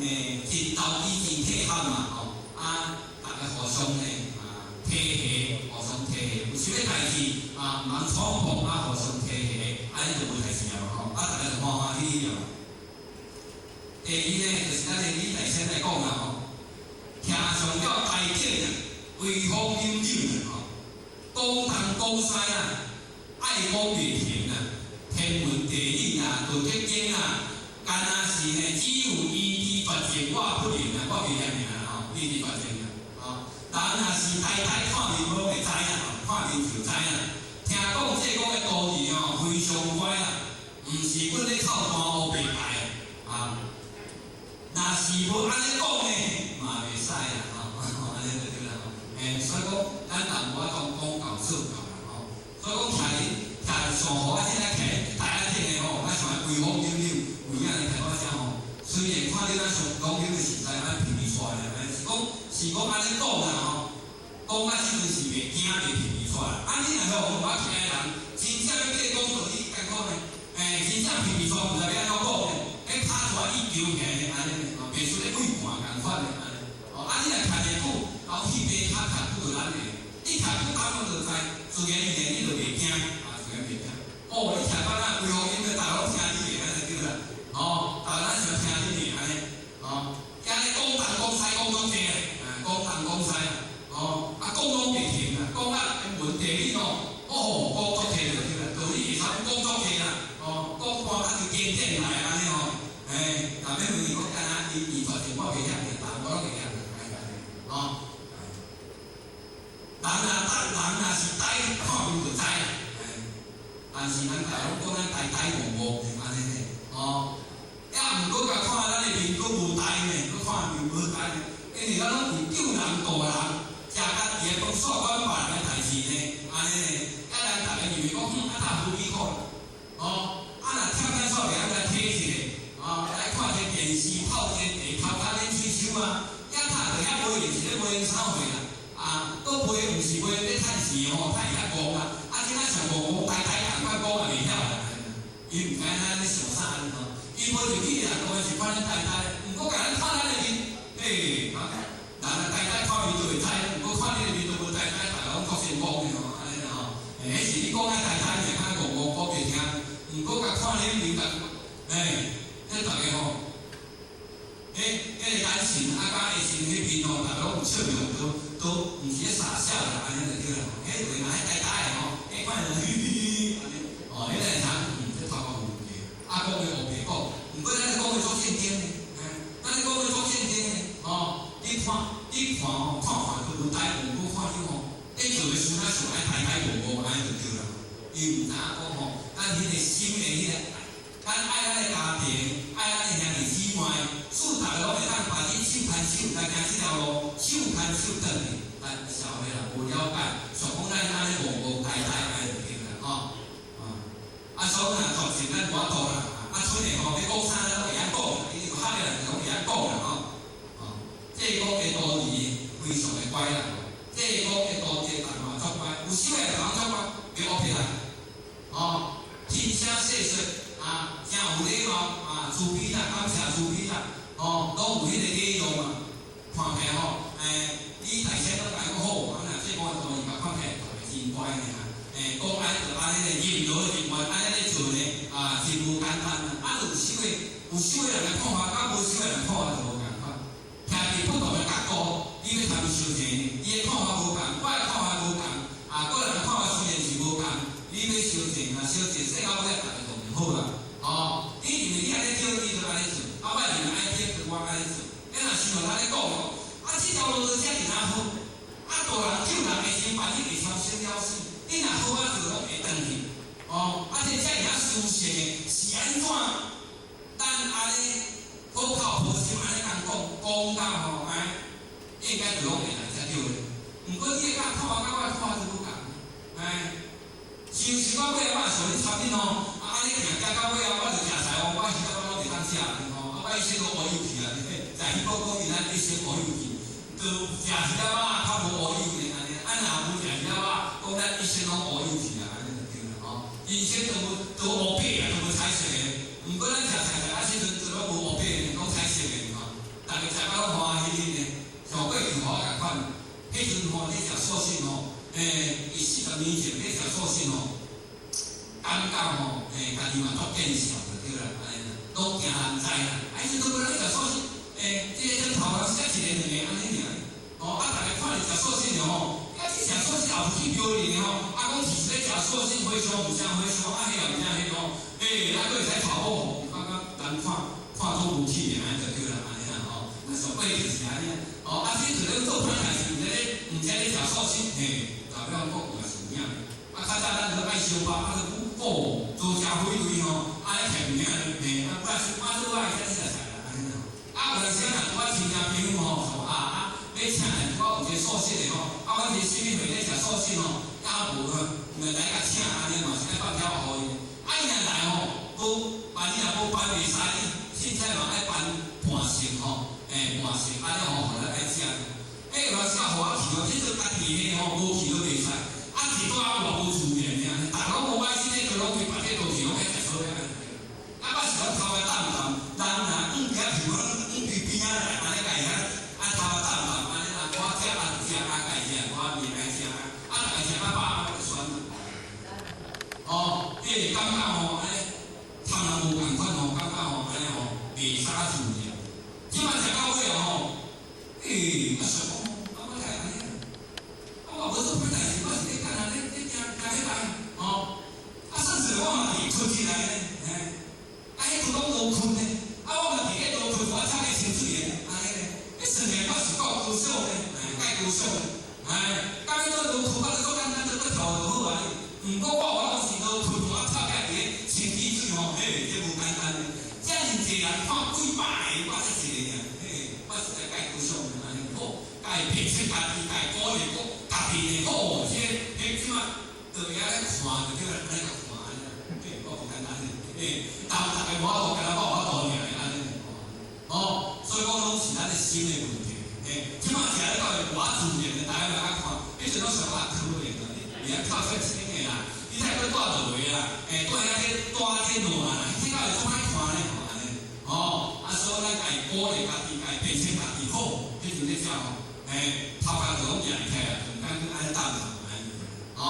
真投機真體合嘛吼，啊，逐家互相呢啊體會，互相體會，有啥物代誌啊，毋通衝動啊，互相體會，按呢就無代誌啊嘛吼，啊，逐家就歡歡喜喜啊。第二呢，就是咱的李大先來講啦吼，徛上了台頂啊，威風凜凜啊吼，講東講西啊，愛講袂停啊，天文地理啊，道德經啊，敢若是呢，只有醫治絕症我不能啊，我袂曉爾吼，醫治絕症啊，吼，人若是呆呆看面攏會知啊，看面就知啊。聽講這講的徒兒吼非常乖啊，毋是阮咧臭單烏白白啊。若是無按呢講呢，嘛袂使啦，吼，按呢就對啦，吼。所以講，咱人無法講講到做到啦，吼。所以講，徛伫徛上好啊，這個徛台仔頂的吼，咱上愛威風凜凜，有影咧徛我遮吼。雖然看你咱上講了實在按皮皮出來，是講是講按呢講啦吼，講啊這陣是袂驚袂皮皮出來。啊，你若吼有我徛的人，真正欲叫講道理艱苦呢，真正皮皮出來，毋知欲按怎講呢？彼跤出來伊求起來按呢，吼，袂輸咧鬼盤仝款的按呢。哦，啊，你若徛會久，後戲爬跤徛久就咱的，你徛久感覺就知，自然而然你就袂驚，啊，自然袂驚。哦，你徛到咱規方因為逐家攏聽你的，按呢就對啦。哦，逐家咱想聽你的按呢，哦，今日講東講西講足濟啊，講東講西啊，哦，啊講攏袂停啊，講啊天文地理吼，哦，講足濟就對啦，道理會使講足濟啦，哦，講半較就經典來按呢吼。欸，若欲問伊講敢若伊伊絕症我袂曉爾，但我攏會曉爾，哦。人若呆，人若是呆，看面就知啦。但是咱大家攏講咱呆呆戇戇的按呢呢，哦。也毋過共看咱的面閣無呆呢，閣看面無呆呢，因為咱攏是救人度人，食較伊會講煞管別人的代誌呢，按呢呢，啊咱逐家認為講，啊塔無幾好啦，哦，啊若忝咱煞袂曉來體一下，哦，來看一個電視，泡一個茶，頭殼啉喙手啊，遐塔就遐賣電視咧賣演唱會啦，啊，閣賣毋是賣咧趁錢吼，趁遐戇啊，啊，這仔上戇戇呆呆仝款講也袂曉啦，伊毋知影咱咧想啥吼，伊無入去啦，當然是看咱呆呆，毋過共咱看咱的面，嘿，啊，人若呆呆看面就會知，毋過看你的面都無呆呆，逐家攏足成功的吼，按呢吼，欸，彼是你講啊呆呆爾，較戇戇講袂聽，毋過共看你的面，欸，彼逐家吼，彼彼個眼神啊，佮會神彼面吼，逐家攏有笑容，都都毋是咧傻笑啦，按呢就對啦，彼個若彼呆呆的吼，彼看就嘻嘻嘻按呢，哦，彼個人這頭殼有問題，啊，講的烏白講，毋過咱咧講的足正經的，欸，咱咧講的足正經的，哦，你看，你看吼，看看都無呆，毋過看你吼，咧做的事咱想愛呆呆戇戇按呢就對啦。伊毋知影講吼，咱彼個心的彼個愛，咱愛咱的家庭，愛咱的兄弟姊妹，使逐家攏會當把恁手牽手來行這條路，手牽手轉去。但社會人無了解，想講咱按呢戇戇呆呆按呢就對啦，吼。啊，所以若絕情咱無法度啦，啊，出來吼，欲講啥咱攏會曉講，伊有學的人就攏會曉講啦，吼。哦，這講的徒兒非常的乖啦，這講的徒兒談話足乖，有修的人足乖，別惡起來，哦，輕聲細說，啊，誠有禮貌，啊，慈悲啦，感謝慈悲啦，哦，攏有彼個禮讓啊，看起來吼，欸，你大聲攏共伊講好，啊，若這講的徒兒共看起來特別真乖爾。欸，講按呢就按呢咧，認落認願按呢咧做呢，啊，真無簡單啊！啊，有修的有修的人的看法，佮無修的人看法就無仝款。徛佇不同的角度，你欲參伊相爭呢，伊的看法無仝，我的看法無仝，啊，個人的看法雖然是無仝，你欲相爭啊，相爭說到尾逐家就毋好啦。哦，你認為你按呢對，你就按呢做；啊，我認為按呢對，就我按呢做。你若想咱咧講吼，啊，這條路就遮爾仔好，啊，大人救人的時，反正會參生了死。你若好仔做，攏會轉去。哦，啊，這遮爾仔殊勝的，是按怎？咱按呢苦口婆心按呢共講，講到吼，哎，應該就攏會來才對的。毋過你的看法佮我的看法就無仝，哎，想想到尾仔，我也想咧插恁吼，啊，按呢行行到尾仔，我就食菜哦，我彼陣我攏袂當食吼，啊，我一生攏烏有去啊，在彼個講伊咱一生烏有去，就食魚仔肉較無烏有呢，按呢，啊若無食魚仔肉，講咱一生攏烏有去啊，按呢就對啦，吼。人生都無都烏白啊，都無彩色的。毋過咱食菜食啊時陣，就攏無烏白的，攏彩色的吼。欸，伊40年前咧食素食吼，感覺吼，欸，家己嘛足見笑就對啦，按呢啦，攏驚人知啦。啊，彼陣都無咧食素食，欸，這個頭人寫一个兩个按呢爾。哦，啊，逐家看伊食素食的吼，啊，這食素食也有去標認的吼，啊，講其實咧食素食，和尚毋啥和尚，啊，彼也毋啥彼吼，欸，啊，閣會使頭某，感覺人看看做無趣的，按呢就對啦，按呢啦吼，啊，上尾就是按呢，哦，啊，這就咧做歹代志，毋知咧毋知咧食素食，嘿，大家講嘛是有影。啊，較早咱都愛相拍，啊，就講做食火腿吼，啊，咧摕物件嘿，啊，我是我做愛食食菜啦，按呢啦。啊，有陣時若拄仔親戚朋友吼，說啊啊，欲請來拄仔有一個素食的吼，啊，阮一個啥物會咧食素食吼，也無來共請按呢嘛是愛放條予伊。啊，伊若來吼，無萬一若無辦袂使，凊彩嘛愛辦半食吼，欸，半食按呢吼，予咱愛食。欸，有陣時予我去哦，這做家己的吼，無去都袂使。啊，一帶我無自然爾，逐家攏無愛這個，攏去別個都去攏愛食素的。啊，我是講頭殼淡淡，人若往遐去，我往佇邊仔來，按呢共伊遐，啊頭殼淡淡，按呢啊，我食啊就食，啊家食，我袂愛食，啊逐家食較飽，我就酸啦。哦，你會感覺吼，按呢，參人無仝款吼，感覺吼，按呢吼，袂啥自然。這擺食到尾吼，欸，啊想講，啊我會按呢，啊我無做歹代誌，我是咧幹按呢，咧行行彼擺，吼，啊算算我嘛佇困起來呢，嘿。啊，彼陣攏無睏呢，啊，我嘛佇咧落睏，我擦個清水的，按呢咧，彼算起來我是夠高尚的，哎，夠高尚的，哎，到尾倒落睏，我就足簡單，就閣跳就好啊。毋過我有當時落睏，我擦起來佇咧清水水吼，嘿，這無簡單的。遮爾濟人看幾百個，我才一個爾，嘿，我實在夠高尚的，按呢好，共伊提升家己，共伊鼓勵講家己的好，這彼這馬就遐咧看就對啦，按呢共看按呢，嘿，我無簡單的，嘿，但逐家無法度，敢若我有法度爾，按呢哦，所以講攏是咱的心的問題，嘿，這馬食咧到會偌自然的，大家來看，彼陣攏上較可憐啦，你會跳出清的啦，你再閣帶落去啦，欸，帶遐咧帶咧爛啦，彼到會足歹看咧，吼，按呢，哦，啊，所以咱家鼓勵家己，家提升家己好，彼陣咧食吼，欸，頭殼就攏舉起來，就毋敢去按呢擔頭按呢，哦，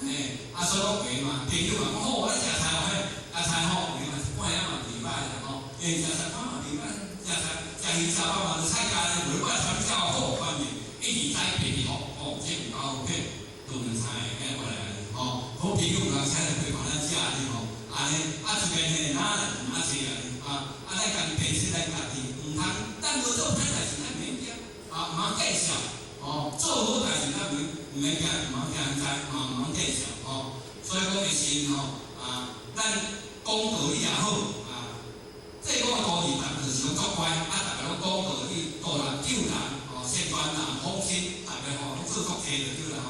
欸，啊，所以講話嘛，朋友嘛講好，我咧食菜吼，嘿，食菜吼，伊嘛一半仔嘛袂歹啦吼，欸，食菜嘛袂歹，食菜食魚食肉嘛，就菜價咧，無我參照好反正一直知別直好，哦，這有夠好騙，都兩菜會過來吼，好朋友有人請來陪伴咱食呢吼，按呢，啊，這邊嘿哪來哪濟啊，啊，啊，咱家己提升咱家己，毋通咱無做歹代誌，咱免驚，啊，毋通見笑，哦，做好代誌咱毋免驚，毋通驚人知，嘛毋通見笑，吼，所以講的是吼，啊，咱講道理也好，啊，這個道理逐個就是攏足乖，啊，逐个攏講道理，度人救人，吼，宣傳人放心，逐個吼攏做足濟就對啦吼。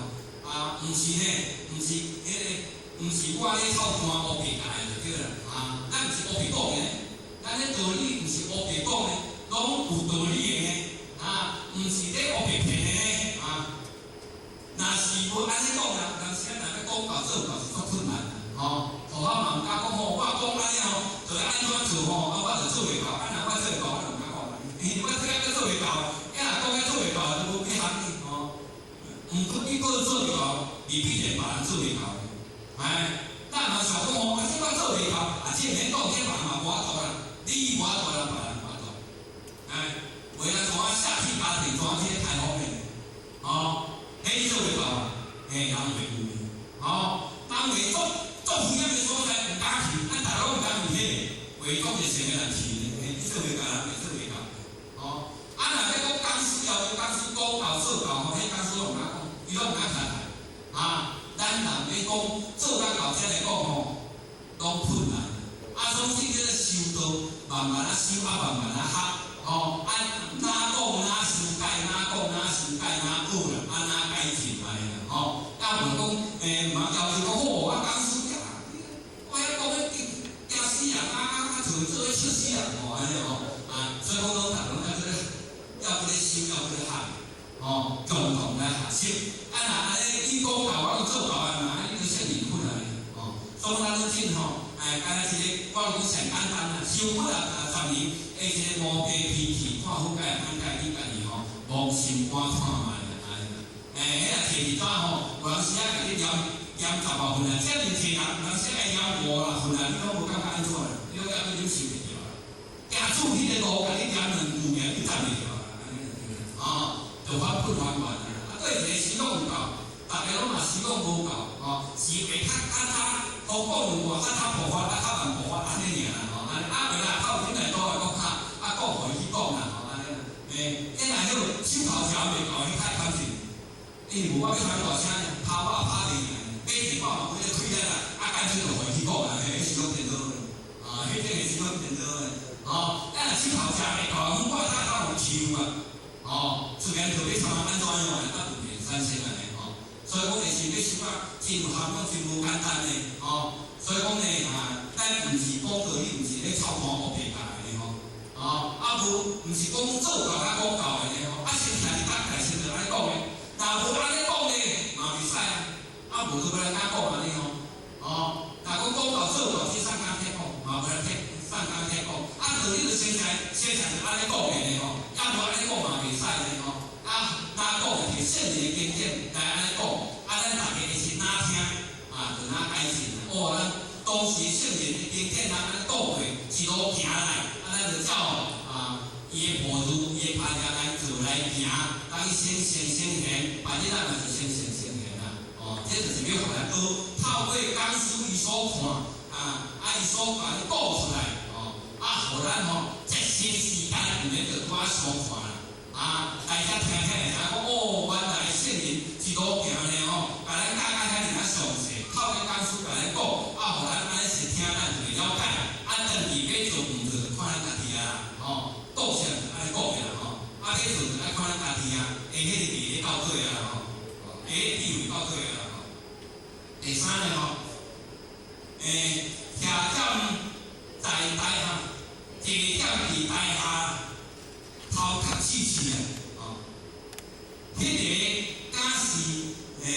啊，毋是呢，毋是彼個，毋是我咧臭乾烏白教的就對啦，啊，咱毋是烏白講的，咱咧道理毋是烏白講的，攏有道理的呢，啊，毋是咧烏白騙的呢，啊，若是無按呢講啦，有當時若欲講到做到是足困難啦，吼，學校嘛毋敢講吼，我講按呢吼，就按怎做吼，啊，我就做袂到，啊，若我做會到，我就毋敢講啦，因為我這個做袂到，啊，若講遐做袂到，就無去含你，吼。毋過你閣做袂到，未必定別人做袂到的，哎，咱嘛想講吼，啊，這我做袂到，啊，這免講，這別人嘛無法度啦，你無法度啦，別人無法度，哎，為了怎啊下去家庭，怎啊這個太方便，哦，彼你做袂到啊，嘿，人袂有的，哦，當為足足危險的所在毋敢去，咱逐個攏毋敢去彼個，話講一成個人去的，嘿，你做袂到，人會做袂到，哦，啊，若欲講講師哦，講師講到做到吼，彼講師攏毋敢講，伊攏毋敢徛台，啊，咱人欲講做到到遮來講吼，攏困難。啊，總之這個修道，慢慢仔修，啊，慢慢仔學，吼，啊，哪講哪修改，哪講哪修改，哪學啦，啊，哪改進按呢啦，吼，啊，無講，欸，毋通要求講好，我講師啊，我遐講咧驚死人，啊啊啊，做做咧笑死人吼，按呢吼，啊，所以講攏逐個攏愛做咧，要閣咧修，要閣咧學，吼，共同來學習。啊，若按呢你講到，我攏做到啊，嘛，按呢就聖人困難吼。所以咱攏真吼，哎，敢若一個，我攏講上簡單啦，修佛啊，10年，下一個五家脾氣，看好改歹改，你家己吼，無心肝看覓啦，按呢啦。欸，彼若一提伫纸吼，有人時啊共你念念十外份啊，遮爾濟人，有人時愛念五六份啊，你攏無感覺按怎啦？你攏猶閣忍受袂著啊。行出彼个路，共你念兩句爾，你站袂著啊，啊，就反噴還原啊。啊，閣一個時講有夠，逐家攏嘛時講無夠，吼，是會較較早，好講兩句，較早爆發，啊較慢爆發，按呢爾啦，吼，按呢啊袂啦，較有忍耐度來講較，啊講予伊去講啦，吼，按呢啦，欸，你若彼個手頭條袂夠，彼較會較緊，因為無我欲參大聲，頭我也拍袂贏，買電話嘛規個開了啦，啊乾脆就予伊去講啦，嘿，彼是攏顛倒的，啊，彼種是攏顛倒的，吼，咱若手頭誠袂夠，阮我較較有抽啊，吼，自然就欲參按怎樣的，啊問題產生按呢，吼，所以講就是欲修啊，真有涵養，真無簡單的，吼，所以講呢，啊，咱毋是講道理，毋是咧臭看烏白教的吼，哦，啊無，毋是講做教佮講教的呢，吼，啊先徛佇大概先就按呢講的，若無按呢講呢，嘛袂使啊，啊無就欲來按講按呢吼，哦，若講講教做教去上工聽講，嘛無人聽，上工聽講，啊道理就先來先來就按呢講的呢吼，啊無按呢講嘛袂使呢吼，啊若講的摕聖人的經典來按呢講，啊咱逐家是哪聽，啊就哪改進啦，哦，咱當時聖人的經典人按呢講過，一路行來，啊咱就照啊伊的步驟，伊的腳跡來做來行，當伊先聖先賢，別日咱嘛是先聖先賢啦，哦，這就是欲予咱學透過講師伊所看，啊啊伊所共咱講出來，哦，啊予咱吼這新時代毋免就拄仔相看啦，啊，大家聽聽會知影講，哦，原來聖人一路行呢吼，共咱教甲遐爾仔詳細，透過講師共咱講，啊，予咱按呢是聽，咱就會了解，啊，轉去欲做毋做就看咱家己啊，吼，講啥就按呢講的啦吼，啊，欲做就愛看咱家己啊，會彼個地咧到底啊吼，會彼個地位到底啊吼。第三个吼，欸，徛踮在台下，坐踮佇台下，頭殼刺刺啊，吼，彼個敢是欸，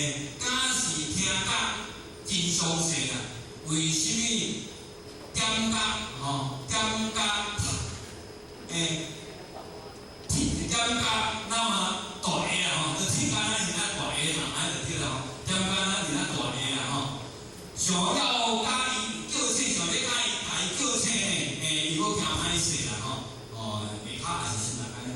敢是聽甲真詳細啦？為啥物點甲吼點甲欸，點甲那麼大个啦吼，就聽甲咱爾仔大个嘛，按呢就對啦吼，點甲咱爾仔大個啦吼，想要共伊叫醒，想欲共伊共伊叫醒呢，欸，伊閣驚歹勢啦吼，哦，下跤也是先來按呢，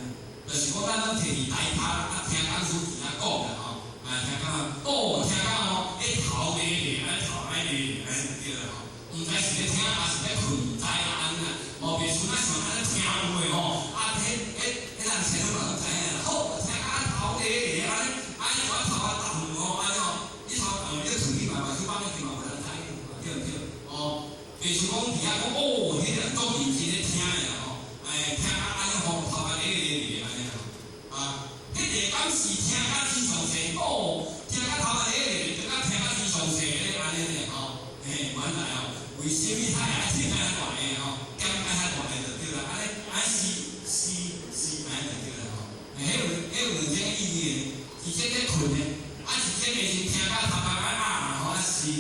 就是講咱攏佇佇台下啊聽講師佇遐講啦吼，啊聽講哦，聽講吼，彼頭咧咧，按呢頭按呢咧，按呢就對啦吼，毋知是咧聽抑是咧睏，毋知啦按呢啦，無袂像咱像按呢聽有的吼，啊，彼彼彼人前嘛攏知影啦，好，聽甲頭咧咧按呢，按呢我頭啊動吼，按呢吼，你頭動你睏去嘛，目睭放咧去嘛無人知，對毋對？哦，袂像講佇遐講哦，彼個人足認真咧聽的啦吼，欸，聽甲按呢吼，頭殼咧咧咧按呢吼，啊，彼個敢是聽甲真詳細，哦，聽甲頭殼咧咧，就甲聽甲真詳細咧按呢咧吼，嘿，原來哦，為啥物他會愛聽遐大个吼，點甲遐大个就對啦，按呢按是是是按呢就對啦吼，欸，彼有彼有兩種意義的，一種咧睏的，啊一種的是聽甲頭殼愛壓吼，啊是，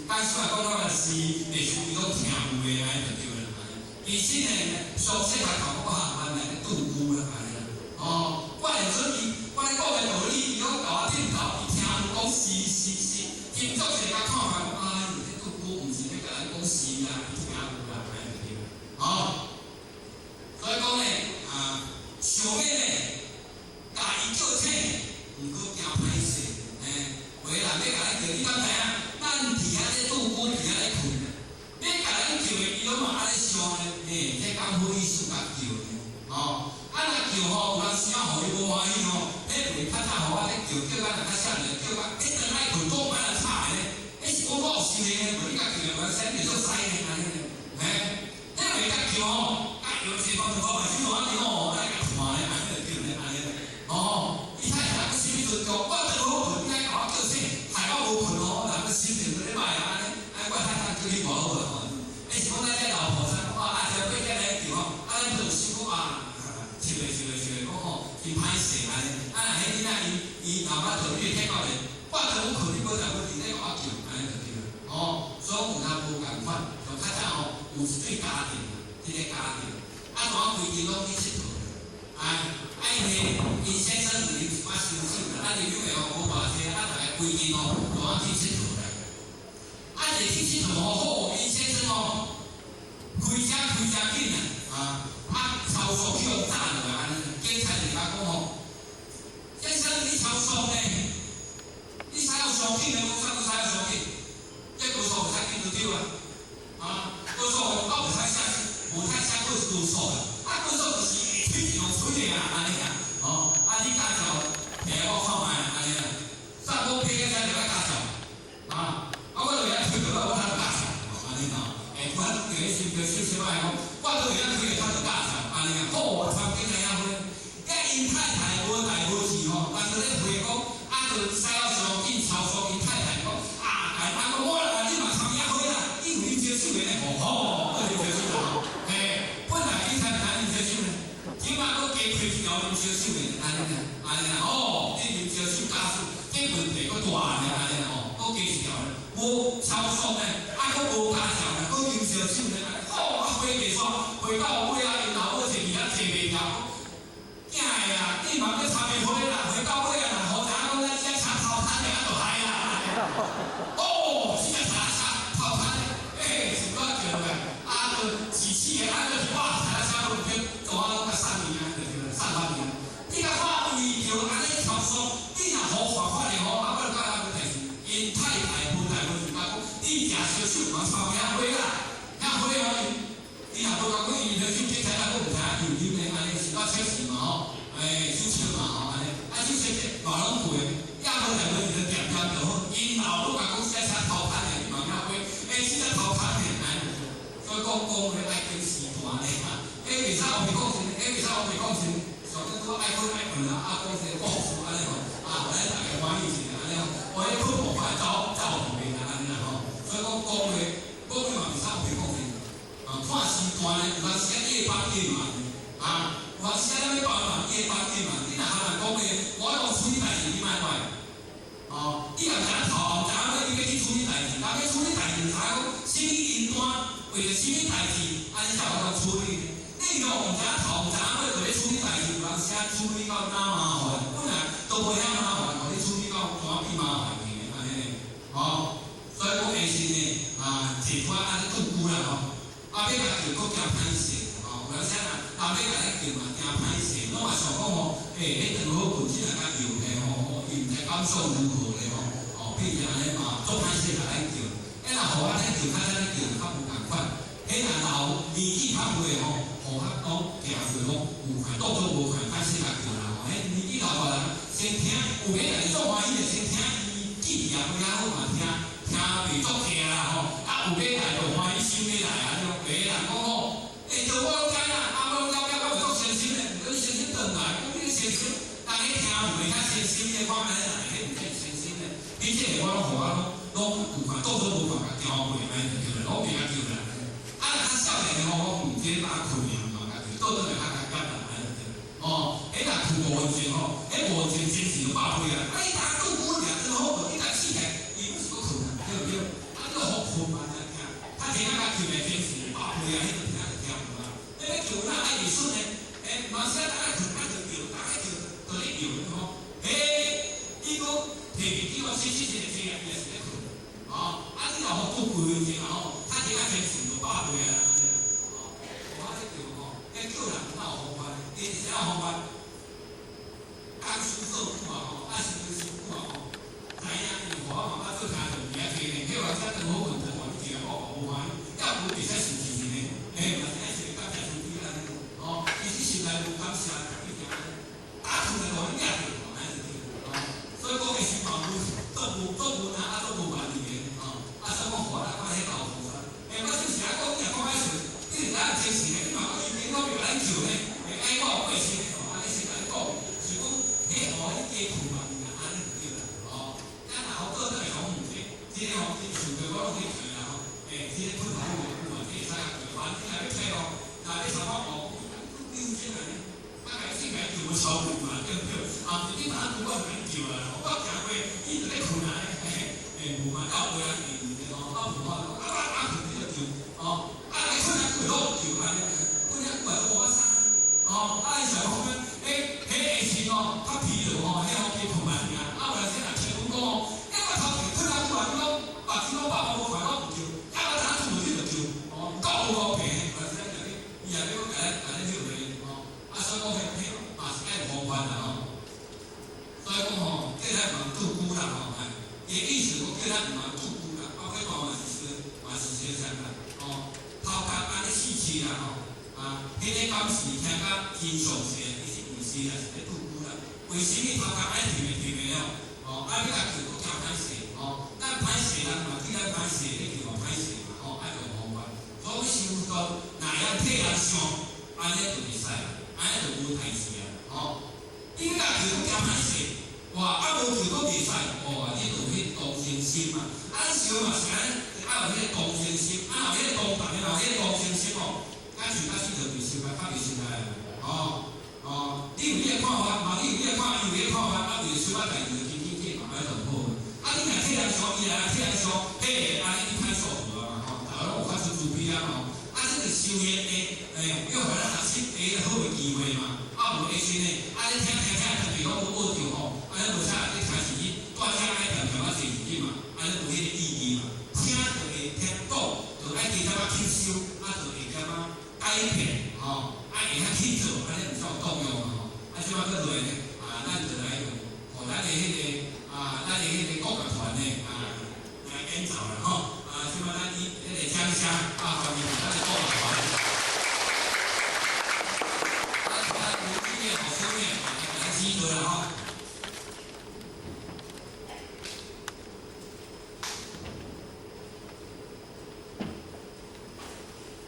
講實話講講啊是，袂像伊攏聽有的按呢就對啦。其實呢，詳細來講，哇，原來咧拄久啦，按呢啦，哦，我會做伊，我咧講的道理，伊攏共我點頭，伊聽有講是是是，真足濟共看法，哎喲，這拄久毋是咧共咱講是啦，伊聽有啦，按呢就對啦，哦，所以講呢，啊，想欲呢，共伊叫醒，毋過驚歹勢，嘿，有的人欲共咱叫，你敢知影？咱佇遐咧拄久，佇遐咧睏，欲共咱叫的，伊攏嘛按呢想呢，嘿，這敢好意思共叫呢？吼，啊若叫吼，有當時仔予伊無歡喜吼，彼袂較早予我咧叫，叫甲若較少年，叫甲彼轉來睏，總愛人吵的呢？彼是講我有想的，無你共叫的，無啥物做屎呢？按呢，嘿，彼袂共叫吼，啊用這方面我嘛是按呢吼，愛共看咧，按呢就叫咧，按呢，哦，伊太太閣啥物陣叫，我轉好睏，你愛共我叫醒，害我無睏吼，人閣心情閣咧歹啊，按呢，啊我太太叫你偌好啊吼，彼是講咱這老婆仔，哇，啊這八點來叫吼，啊咱就有想講啊，笑咧笑咧笑咧，講吼真歹勢按呢，啊若彼囡仔伊伊老媽就你會聽到咧，我轉好睏，你無在無佇咧共我叫，按呢就對啦，哦，所以有影無仝款，像較早吼有一對家庭，這個家庭，啊怎規日攏去𨑨迌，啊啊因為𪜶先生有啉一寡燒酒啦，啊啉酒的吼無偌濟，啊逐規定吼，就按去𨑨迌來。啊，一去𨑨迌吼，好，𪜶先生吼，開車開誠緊啊，啊，超速去予炸落來按呢，警察就共講吼，先生你超速呢？你駛予傷緊的，講啥物駛予傷緊？這高速袂使緊就對啊，啊，高速我袂使寫，無使寫過是高速啊，啊，高速就是會推一兩推的啊，按呢啊，哦，啊，你駕照摕我看覓按呢啊，煞講飛機車就愛駕照，啊，啊，我就會曉推落來，我才著駕照，按呢吼，欸，我伫咧心叫小小仔講，我都會曉推的，才著駕照，按呢啊，好，參警察遐伙，遐𪜶太太無代無誌吼，但是咧回講，啊，就駛予傷緊超速，𪜶太太講，啊，啊，講我啦，你嘛參遐伙啦，因為啉燒酒的呢，吼，吼，閣啉燒酒啦，嘿，本來警察毋知啉燒酒呢，這馬閣加開一條啉燒酒的，按呢啊，按呢啊，哦，你啉燒酒駕駛，這問題閣大呢，按呢吼，閣加一條呢，無超速呢，啊，閣無駕照呢，閣啉燒酒呢，吼，啊，回袂煞，回到尾啊，𪜶老母坐佇遐坐袂牢，囝的啊，你嘛欲參袂回啦，回到尾啊，若予知影講咱這車頭攤的，啊，就害啦。哦，這車車頭攤的，欸，是怎叫落來？啊，就自此的，啊，就是哇，車車都毋對，怎啊攏共送去啊，就對啦，送翻去啊。你共看為著按呢超速，你若予罰款的吼，啊，我就感覺問題是，𪜶太太無代無誌，講你食燒酒嘛參遐伙啦，遐伙吼，伊若無共講伊啉燒酒，警察閣毋知影有啉的，按呢是我測試嘛吼，欸，手測嘛吼，按呢，啊手測這嘛攏過，也無代無誌就點點就好。𪜶老母共講這車頭攤的，伊嘛遐伙，欸，這車頭攤的，按呢，所以講講話愛經時段咧哈，欸，袂使烏白講真，欸，袂使烏白講真，上拄拄愛睏愛睏啦，啊，講這個故事按呢吼，啊，予咱大家歡喜一下按呢吼，我彼睏無快走走去啦按呢啦吼，所以講講話講話嘛袂使烏白講真，啊，看時段咧，有當時啊越幫越慢，啊，有當時啊咱欲幫忙越幫越慢，你若含人講話，我欲處理代誌，你莫管。哦，你若毋知影頭，毋知影尾，你欲去處理代誌，人欲處理代誌，知影講啥物因單，為著啥物代誌，按呢才有法度處理。你若毋知影頭，毋知影尾，就咧處理代誌，有當時啊處理到哪麻煩，本來都無遐麻煩，予你處理到怎變麻煩去按呢？哦，所以講下時呢，啊，坐拖按呢拄久啦吼，啊，欲共叫閣驚歹勢，吼，有當時啊，若欲共伊叫嘛驚歹勢，攏嘛想講吼，欸，彼頓好睏，這若共叫咧吼，伊毋知感想如何咧吼，哦，變成按呢嘛，足歹勢共咱叫，欸，若予按呢叫，較早咧叫較無仝款，彼若老年紀較歲吼，予較講行過講有款，當作無款，歹勢共叫啦吼，彼年紀老大人先聽，有彼人足歡喜的，先聽伊記憶也無遐好嘛，聽聽袂足聽啦吼，啊有欲來就歡喜心欲來啊，種別人講吼，欸，著我攏知啦，啊我攏了解，我袂足誠心的，毋過你誠心轉來，講你誠心，人咧聽有袂較誠心的，我按呢來，彼毋是誠心的，你這個我攏予我攏攏有看，當作無看，共調過，按呢就對啦，攏袂共叫啦。啊，若較少年的吼，我毋這把困啊嘛，共叫，倒轉來較較簡單，按呢就對。哦，彼若睏5分鐘吼，彼5分鐘精神就百倍啊！啊，你逐拄久爾真好睏，你逐醒來，伊毋是閣睏啊，對毋對？啊，你予睏嘛，聽聽，較聽較睏的精神百倍啊，彼個聽就聽有啊。你欲叫哪愛會順呢？欸，嘛是啊，逐愛睏啊就叫，逐愛叫就咧叫吼。欸，伊閣提袂起我洗洗一個這啊，伊也是咧睏。哦，啊，你若予拄幾分鐘啊吼，較聽較精神就百倍啊，按呢啦。哦，我這叫吼，彼叫人哪有方法呢？伊是啥方法？工師做久啊吼，啊是師久啊吼，知影伊予我媽媽做聽就伫遐聽呢，彼有陣時頓好睏，頓看你聽我無歡喜，抑無袂使生氣呢，欸，嘛是愛一個感謝上帝按呢，哦，其實心內無感謝，一定按呢，打睏來予你掠著，按呢就對，哦，所以講伊是嘛無做無做無哪啊做無萬年的，哦，啊所以講予我來看彼老菩薩，欸，我就是愛講，你若講歹勢，你是哪有精神的？你嘛講伊頂講袂愛叫呢，會愛我有過身的吼，按呢先共你講，是講彼予你加睏嘛，按呢就對啦，哦，啊若予倒轉來講毋對，這個吼真想著我攏去提啦吼，欸，這個睏好有啊，這會使共叫，反正若欲提吼，若欲參我哦，你有錢人，啊，共伊醒來叫我超過嘛，對毋對？啊，是你哪拄我就共你叫啊，我行過，伊就咧睏啊，嘿，欸，無嘛到尾啊，吼，啊無法度，啊我打睏你就叫，哦，啊你睏啊久攏叫按呢，睏遐久啊都無法啥，哦，啊伊想講欸，彼下時吼較疲勞吼，彼予加睏嘛爾，啊有陣時若聽阮講吼，欸，叫咱毋通拄久啦，包括大嘛是相，嘛是相像啦，吼，頭殼按呢試試啦吼，啊，彼个敢是聽甲真詳細，其實毋是啦，是咧拄久啦。為啥物頭殼愛提袂提袂了？吼，啊，你共叫閣較歹勢，吼，咱歹勢人嘛，對咱歹勢，你叫嘛歹勢嘛，吼，愛用方法。所以想講，若會曉替人想，按呢就會使啦，按呢就無代誌啊，吼。你共叫閣較歹勢，哇，啊無叫閣袂使，哇，你就有彼同情心嘛。啊，咱想嘛是按呢，愛有彼个同情心，啊，有彼个同逐个有彼个同情心哦，敢想甲死就袂受來，較袂受來哦。哦，你有你的看法，嘛你有你的看，伊有伊的看法，啊，為了小可代志就斤斤計較，按呢就毋好。啊，你若替人想，伊來替人想，嘿，按呢你歹數付啊嘛，吼，逐家攏有較出慈悲啊吼。啊，這個修煉的，欸，欲予咱學習的好的機會嘛。啊，無的時呢，啊，你聽聽聽，特別攏無學著吼，按呢無啥，你聽是去蹛遮愛恬恬仔坐入去嘛，按呢無彼個意義嘛。聽就會聽講，就愛加點仔吸收，啊，就會點仔改變，吼，啊，會曉去做，按呢毋才有作用嘛吼。啊，這擺閣落呢，啊，咱就來用，予咱的彼个啊，咱的彼个國樂團呢，啊，來演奏啦吼。啊，這擺咱以彼个掌聲啊，歡迎咱的國樂團。